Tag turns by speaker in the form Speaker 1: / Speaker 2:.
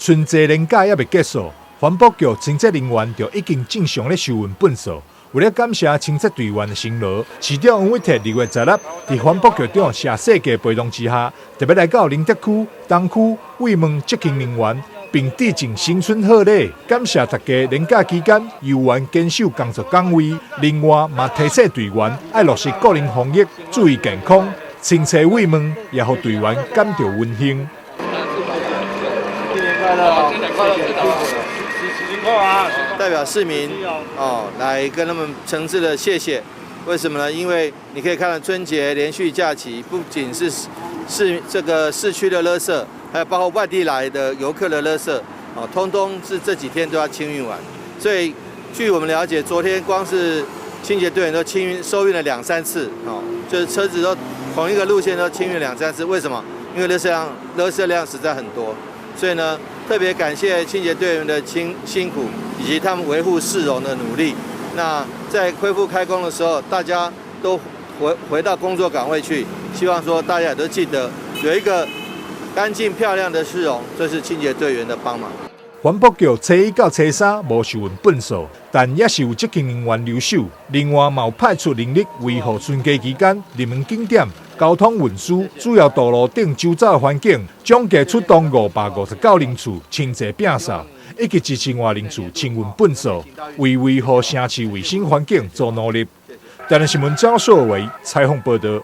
Speaker 1: 春節連假猶未結束，環保局清潔人員就已經正常咧收運糞埽。為了感謝清潔隊員的辛勞，市長黃偉哲2月16佇環保局長謝世傑陪同之下，特別來到寧德區、東區慰問執勤人員，並致贈新春賀禮，感謝大家連假期間猶原堅守工作崗位。另外，嘛提醒隊員愛落實個人防疫，注意健康，親切慰問，也予隊員感到溫馨。
Speaker 2: 新年快樂，新年快樂，辛苦啊！
Speaker 3: 代表市民哦，來跟他們誠摯的謝謝。為什麼呢？因為你可以看到春節連續假期，不僅是市這個市區的垃圾，還有包括外地來的遊客的垃圾，哦，通通是這幾天都要清運完。所以據我們了解，昨天光是清潔隊員都清運收運了兩三次，哦，就是車子都同一個路線都清運兩三次。為什麼？因為垃圾量實在很多，所以呢，特別感謝清潔隊員的辛苦以及他們維護市容的努力。那在恢復開工的時候，大家都回到工作崗位去，希望說大家也都記得有一個乾淨漂亮的市容，這是清潔隊員的幫忙。
Speaker 1: 環保局初一到初三無收運糞埽，但也是有執勤人員留守。另外，嘛有派出人力維護春假期間熱門景點、交通運輸、主要道路等周遭的環境，總計出動559人次清潔摒掃，以及1000外人次清運糞埽，為維護城市衛生環境做努力。台南新聞張碩偉採訪報道。